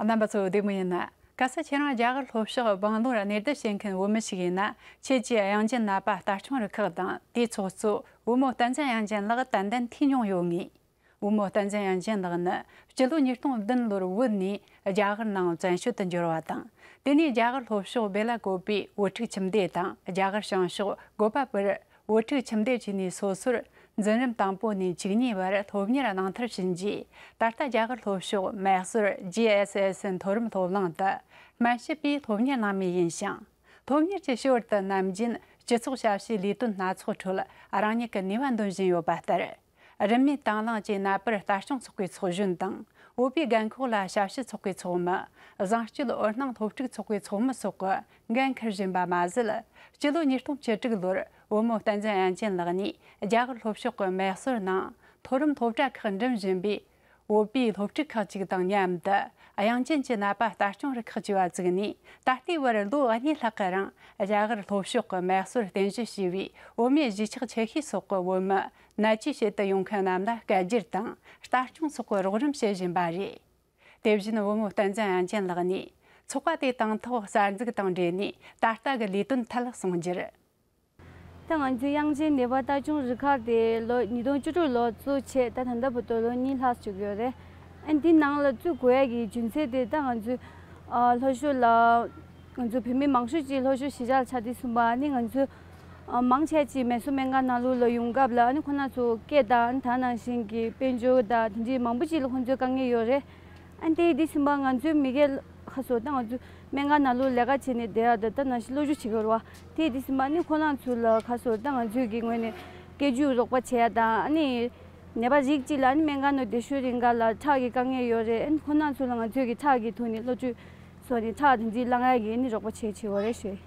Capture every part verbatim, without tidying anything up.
རྣམ་པ་ཚོ་བདེ་མོ་ཡིན་ན། གལ་སྲིད་ཁྱེད་རང་རྒྱ་གར་ལྷོ་ཕྱོགས་སྦང་ལོར་གནས་སྡོད་བྱེད་མཁན་བོད་མི་ཞིག་ཡིན་ན། ཁྱེད་ཀྱིས་དབྱངས་ཅན་ནད་པ་ལྟ་སྐྱོང་རུ་ཁག་དང་དེའི་ཚོགས་གཙོ་བུ་མོ་བསྟན་འཛིན་དབྱངས་ཅན་ལགས་ཏན་ཏན་ཐོས་མྱོང་ཡོད་ངེས། བུ་མོ་བསྟན་འཛིན་དབྱངས་ཅན་ལགས་ནི་སྤྱི་ལོ་ཉིས་སྟོང་བདུན་ལོར་བོད་ནས་རྒྱ་གར་ནང་བཙན་བྱོལ་དུ་འབྱོར་བ་དང་། དེ་ནས་རྒྱ་གར་ལྷོ་ཕྱོགས་སྦེ་ལ་ཀོ་པའི་བོད་ཕྲུག་ཁྱིམ་སྡེ་དང་རྒྱ་གར་བྱང་ཕྱོགས་གོ་པ་པུར་བོད་ཕྲུག་ཁྱིམ་སྡེ་བཅས་ནས་སོ་སོར་འཛིན་རིམ་དང་པོ་ནས་བཅུ་གཉིས་བར་སློབ་གཉེར་གནང་མཐར་ཕྱིན་རྗེས། ད་ལྟ་རྒྱ་གར་ལྷོ་ཕྱོགས་མེ་སོར་ཇི་ཨེས་ཨེས་མཐོ་རིམ་སློབ་གླིང་དུ་སྨན་ཞབས་པའི་སློབ་གཉེར་གནང་མུས་ཡིན་ཞིང་། སློབ་གཉེར་གྱི་ཞོར་དུ་ནམ་རྒྱུན་སྤྱི་ཚོགས་ཞབས་ཞུའི་ལས་དོན་སྣ་ཚོགས་ཁྲོད་རང་ཉིད་ཀྱི་ནུས་པ་འདོན་བཞིན་ཡོད་པ་ལྟར། རིན་མེད་དང་བླངས་ཀྱི་ནད་པར་ལྟ་སྐྱོང་ཚོགས་པའི་ཚོགས་གཞོན་དང་། བོད་པའི་རྒན་འཁོགས་ལ་ཞབས་ཞུ་ཚོགས་པའི་ཚོགས་མི། བཟང་སྤྱོད་འོད་སྣང་སློབ་ཕྲུག་ཚོགས་པའི་ཚོགས་མི་སོགས་ཀྱི་འགན་འཁུར་བཞིན་པ་མ་ཟད། སྤྱི་ལོ་ཉིས་སྟོང་བཅུ་དྲུག་ལོར་བུ་མོ་བསྟན་འཛིན་དབྱངས་ཅན་ལགས་ནས་རྒྱ་གར་ལྷོ་ཕྱོགས་ཀྱི་མེ་སོར་ནང་མཐོ་རིམ་སློབ་གྲྭ་ཁག་འགྲིམ་བཞིན་པའི་བོད་པའི་སློབ་ཕྲུག་ཁག་ཅིག་དང་མཉམ་དུ། དབྱངས་ཅན་གྱི་ནད་པ་ལྟ་སྐྱོང་རུ་ཁག་ཅེས་པ་བཙུགས་ནས། ད་ལྟའི་བར་ལོ་གཉིས་ལྷག་གི་རིང་རྒྱ་གར་ལྷོ་ཕྱོགས་ཀྱི་མེ་སོར་རྟེན་གཞི་བྱས་པའི་བོད་མིའི་གཞིས་ཆགས་ཆེ་ཤོས་སོགས་ཀྱི་བོད་མི་ནད་བཅོས་བྱེད་དུ་ཡོང་མཁན་རྣམས་ལ་སྐད་སྒྱུར་དང་ལྟ་སྐྱོང་སོགས་ཀྱི་རོགས་རམ་བྱེད་བཞིན་པ་རེད། དེ་བཞིན་བུ་མོ་བསྟན་འཛིན་དབྱངས་ཅན་ལགས་ནས། ཚོགས་པ་དེ་དང་ཐོག་གསར་འཛུགས་དང་འབྲེལ་ནས་ད་ལྟ་གི་ལས་དོན་ཐད་གསུངས་རྒྱུར། ད་ང་ཚོའི་དབྱངས་ཅན་ནད་པ་ལྟ་སྐྱོང་རུ་ཁག་དེ་ལོ་ཉིས་སྟོང་བཅུ་དྲུག་ལོ་བཙུགས་བྱས། ད་ད་ལྟ་བར་དུ་ལོ་གཉིས་ལྷག་བཅུག་ཡོད་རེད། ཨ་འདི་ནང་ལ་བཙུགས་དགོས་ཡ་གི་རྒྱུ་མཚན་དེ། ད་ང་ཚོའི་ཨ་ལྷོ་ཕྱོགས་ལ་ང་ཚོ་བོད་མི་མང་ཤོས་ཅིག་ལྷོ་ཕྱོགས་གཞིས་ཆགས་ཆགས་དུས་ཙམ་པ། ཨ་ནི་ང་ཚོ་ཨ་མང་ཆེ་ཅིག་མེ་སོར་སྨན་ཁང་ནང་ལོགས་ལ་ཡོང་སྐབས་ལ། ཨ་ནི་ཁོ་རང་ཚོ་སྐད་དང་། ད་ནང་བཞིན་གྱི་དཔལ་འབྱོར་དང་དེ་འདྲའི་མང་པོ་ཅིག་ལ་ཁོ་ཚོའི་དཀའ་ངལ་ཡོད་རེད། ཨ་ནི་དེ་དུས་ཙམ་པ་ང་ཚོའི་མི་སྒེར་ཁ་སོ། ད་ང་ཚོ་སྨན་ཁང་ནང་ལོགས་ལས་ཀ་བྱས་ནས་བསྡད་ཡ་དང་། ད་ནང་བཞིན་སློབ་སྦྱོང་བྱེད་དགོས་རེད་བ། དེ་དུས་ཙམ་པ་ནི་ཁོ་རང་ཚོ་ལ་ཁ་སོ། ད་ང་ཚོའི་གི་ངོས་ནས་སྐད་སྒྱུར་རོགས་པ་བྱེད་ཡ་དང་། ཨ་ནི་ནད་པ་རིགས་གཅིག་ལ་ཨ་ནི་སྨན་ཁང་ནང་བསྡད་ཤུལ་རིང་ག་ལ་ཁྲག་གི་དཀའ་ངལ་ཡོད་རེད། ཨ་ནི་ཁོ་རང་ཚོ་ལ་ང་ཚོའི་གི་ཁྲག་གི་ཐོག་ནས་བློ་བཅོལ་སོགས་ནས་ཁྲག་དེ་འདྲའི་བླང་ཡ་གི་ཨ་ནི་རོགས་པ་བྱེད་བྱེད་དགོས་རེད་ཞུ།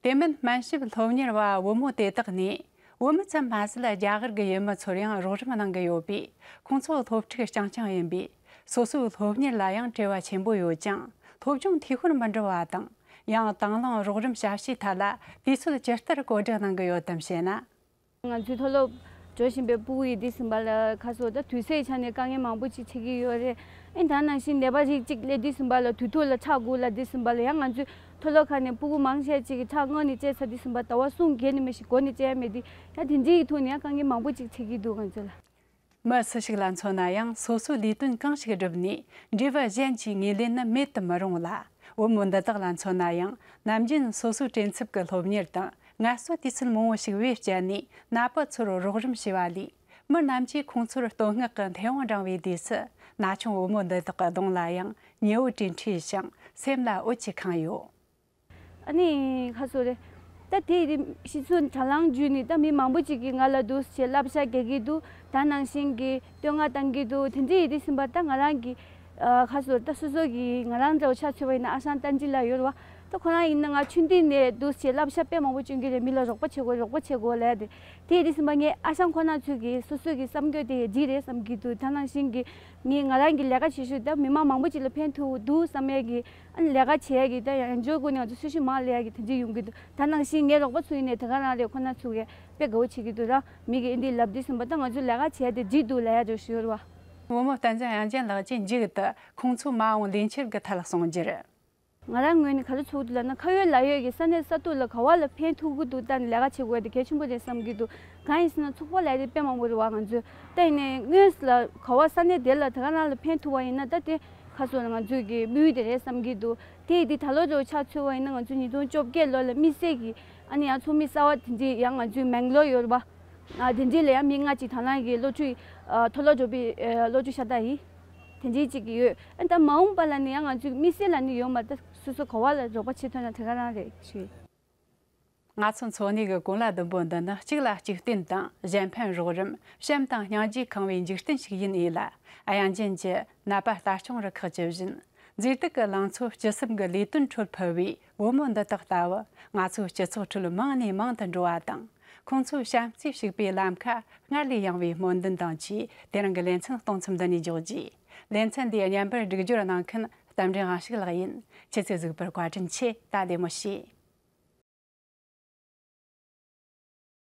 དེ་མིན་སྨན་ཞབས་སློབ་གཉེར་བ་བུ་མོ་དེ་དག་ནས། བོད་མི་ཙམ་མ་ཟད་རྒྱ་གར་གྱི་ཡུལ་མི་ཚོར་ཡང་རོགས་རམ་གནང་གི་ཡོད་པས། ཁོང་ཚོ་སློབ་ཕྲུག་རྐྱང་རྐྱང་ཡིན་པས། སོ་སོའི་སློབ་གཉེར་ལ་ཡང་བྲེལ་བ་ཆེན་པོ་ཡོད་ཀྱང་། སློབ་སྦྱོང་འཐུས་ཤོར་མི་འགྲོ་བ་དང་། ཡང་དང་བླངས་རོགས་རམ་ཞབས་ཞུའི་ཐད་ལ་དུས་ཚོད་ཇི་ལྟར་བཀོད་སྒྲིག་གནང་གི་ཡོད་དམ་ཞེ་ན། ང་ཚོའི་མཐོ་སློབ་འགྲོ་བཞིན་པའི་སྤུ་གུ་ཡི་དུས་ཙམ་པ་ལ་ཁ་སོ། ད་དུས་ཚོད་ཆ་ནས་དཀའ་ངལ་མང་པོ་ཅིག་འཕྲད་ཀྱི་ཡོད་རེད། ཨེ་ད་ནང་བཞིན་ནད་པ་རིགས་གཅིག་སླེབས་དུས་ཙམ་པ་ལ་དུས་ཐོག་ལ་ཁྲག་དགོས་ལབ་དུས་ཙམ་པ་ལ། ཡང་ང་ཚོའི་མཐོ་སློབ་ཁག་ནས་སྤུ་གུ་མང་ཆེ་ཅིག་གིས་ཁྲག་སྔོན་ནས་བཅད་ཚར་དུས་ཙམ་པ་ཟླ་བ་གསུམ་བརྒྱད་ནས་མ་གཞི་འགོ་ནས་བཅད་ཡ་མེད་དུས། ཡང་དེ་འདྲའི་ཐོག་ནས་ཡང་དཀའ་ངལ་མང་པོ་ཅིག་འཕྲད་ཀྱི་འདུག་ང་ཚོ་ལ། མི་སུ་ཞིག་ལ་མཚོན་ན་ཡང་སོ་སོའི་ལས་དོན་གང་ཞིག་བསྒྲུབས་ནས་འབྲས་བུ་གཞན་གྱིས་ངོས་ལེན་ནི་མེད་དུ་མི་རུང་ལ། བུ་མོ་འདི་དག་ལ་མཚོན་ན་ཡང་ནམ་རྒྱུན་སོ་སོའི་བྲེལ་འཚུབ་ཀྱི་སློབ་གཉེར་དང་ངལ་གསོ་དུས་ཚོད་མང་བོ་ཞིག་བེད་སྤྱད་ནས་ནད་པ་ཚོར་རོགས་རམ་བྱས་པ་ལས། མི་རྣམས་ཀྱིས་ཁོང་ཚོར་བསྟོད་བསྔགས་ཀྱི་མཐེ་བོང་བསྒྲེངས་པའི་དུས་སུ། ན་ཆུང་བུ་མོ་འདི་དག་གི་གདོང་ལ་ཡང་ཉེ་བོ་དྲན་འཁྲིས་ཤིང་སེམས་ལ་འོད་ཅིག་ཁེངས་ཡོད། ཨ་ནི་ཁ་སོ་རེད། ད་དེ་རིང་ཕྱི་ཚུལ་དྲ་ལམ་བརྒྱུད་ནས་ད་མི་མང་པོ་ཅིག་གིས་ང་ལ་འདུག་སེ་བསླབ་བྱ་རྒྱག་གི་འདུག་ད་ནང་བཞིན་གྱི་བསྟོད་བསྔགས་བཏང་གི་འདུག་དེ་འདྲ་ཡིན་དུས་ཙམ་པ་ད་ང་རང་གི་ཨ་ཁ་སོ། ད་སོ་སོ་གི་ང་རང་འདྲ་བོ་ཆ་མཚོན་པ་ཡིན་ན་ཨ་ཞང་བསྟན་འཛིན་ལགས་ཡོད་རེད་བ། ད་ཁོ་རང་ཡིན་ན་ང་ཆུང་དུས་ནས་འདུག་སེ་བསླབ་བྱ་དཔེ་མང་པོ་སྐྱོན་གྱི་རེད། མི་ལ་རོགས་པ་བྱེད་དགོས། རོགས་པ་བྱེད་དགོས་ལབ་ཡ་དེ། དེ་ཡིན་དུས་ཙམ་པ་ངས་ཨ་ཞང་ཁོ་རང་ཚོས་ཀྱི་སོ་སོ་གི་བསམ་སྐྱོ་དེ་འགྲིག་རེད་བསམ་གྱི་འདུག་ད་ནང་བཞིན་གྱི་ངས་ང་རང་གི་ལས་ཀ་བྱེད་ཤུགས་ད་མི་མང་མང་པོ་ཅིག་ལ་ཕན་ཐོགས་འདུག་བསམ་ཡ་གི། ཨ་ནི་ལས་ཀ་བྱེད་ཡ་གི་ད་ཡང་འཇོག་སྒོ་ནས་ང་ཚོ་སོ་སོ་མ་ལས་ཡ་གི་དེ་འདྲ་ཡོང་གི་འདུག་ད་ནང་བཞིན་ངའི་རོགས་པ་ཚོ་ཡིན་ནའི་དེ་ག་རང་རེད། ཁོ་ན་ཚོ་གི་དཔེ་དགའ་བོ་བྱེད་ཀྱི་འདུག་ར། མི་གི་ཨེ་འདི་ལབ་དུས་ཙམ་པ་ད་ང་ཚོ་ལས་ཀ་བྱེད་ཡ་དེ་འགྲིག་འདུག་ལབ་ཡ་འདྲ་ཞིག་ཡོད་རེད་བ། བུ་མོ་བསྟན་འཛིན་དབྱངས་ཅན་ལགས་ཀྱིས་མཇུག་ཏུ་ཁོང་ཚོའི་མ་འོངས་ལས་འཆར་གྱི་ཐད་གསུངས་རྒྱུར། ང་རང་ངོས་ནས་ག་རེ་ཚོར་འདུག་ལབ་ན། ཁ་ཡོད་ལག་ཡོད་ཀྱི་ས་གནས་ས་ཐོག་ལ་ག་བ་ལ་ཕན་ཐོགས་ཀྱི་འདུག་ལྟ་ནས་ལས་ཀ་བྱེད་དགོས་ཡ་དེ་གལ་ཆེན་པོ་རེད་བསམ་གྱི་འདུག་གང་ཡིན་ཟེར་ན་ཚོགས་པ་ལབ་ཡ་དེ་དཔེ་མང་པོ་རེད་བ། ང་ཚོས་ད་ཡིན་ནའི་དངོས་སུ་ལ་ག་བ་ས་གནས་དེ་ལ་དེ་ག་རང་ལ་ཕན་ཐོགས་པ་ཡིན་ན་ད་དེ། ཁ་སོ་ལ་ང་ཚོས་ཀྱི་དམིགས་ཡུལ་དེ་རེད་བསམ་གྱི་འདུག་དེ་ཡིན་དུས་ད་ལོ་རེ་བ་ཆ་མཚོན་པ་ཡིན་ན་ང་ཚོ་ཉིས་སྟོང་བཅོ་བརྒྱད་ལོ་ལ་དམིགས་བསལ་གྱི་ཨ་ནི་ཡང་ཚོགས་མི་གསར་བ་དེ་འདྲས་ཡང་ང་ཚོའི་མེང་ལོར་ཡོད་རེད་པ། ཨ་དེ་འདྲས་ལ་ཡང་མི་ལྔ་གཅིག་དང་བླངས་ཀྱི་སློབ་ཕྲུག་ཨ་མཐོ་སློབ་འགྲོ་བའི་ཨ་སློབ་ཕྲུག་ཤ་སྟག་ཡིན། དེ་འདྲས་གཅིག་ཡོད། ཨ་ད་མ་འོངས་པ་ལ་ནི་ཡང་ང་ཚོའི་དམིགས་བསལ་ལ་ནི་ཡོད་མ་རེད། ད་སོ་སོ་ག་བ་ལ་རོགས་པ་བྱེད་ཐུབ་ན་དེ་ག་རང་རེད་ཞུ། ང་ཚོ་འཚོ་གནས་ཀྱི་གོ་ལ་ཟླུམ་པོ་འདི་ནི་གཅིག་ལ་གཅིག་བརྟེན་དང་གཞན་ཕན་རོགས་རམ། བྱམས་དང་སྙིང་རྗེས་ཁེངས་པའི་འཇིག་རྟེན་ཞིག་ཡིན་ཨེ་ལ། དབྱངས་ཅན་གྱི་ནད་པ་ལྟ་སྐྱོང་རུ་ཁག་ཇི་བཞིན་མཛེས་སྡུག་གི་ལང་ཚོ་སྤྱི་སེམས་ཀྱི་ལས་དོན་ཁྲོད་ཕུལ་བའི་བུ་མོ་འདི་དག་ལྟ་བུ། ང་ཚོའི་སྤྱི་ཚོགས་ཁྲོད་མང་ནས་མང་དུ་འགྲོ་བ་དང་། ཁོང་ཚོའི་བྱམས་བརྩེས་ཕྱུག་པའི་ལམ་ཁ་སྔར་ལས་ཡངས་པའི་སྨོན་འདུན་དང་བཅས། དེ་རིང་གི་ལེ་ཚན་གཏོང་མཚམས་འདི་ནས་འཇོག་རྒྱུ། ལེ་ཚན་འདིའི་སྙན་པར་སྒྲིག་སྦྱོར་གནང་མཁན་རྟ་མགྲིན་དབང་ཕྱུག་ལགས་ཡིན། ཁྱེད་ཚོས་གཟིགས་པར་བཀའ་དྲིན་ཆེ། ད་བདེ་མོ་བྱོས།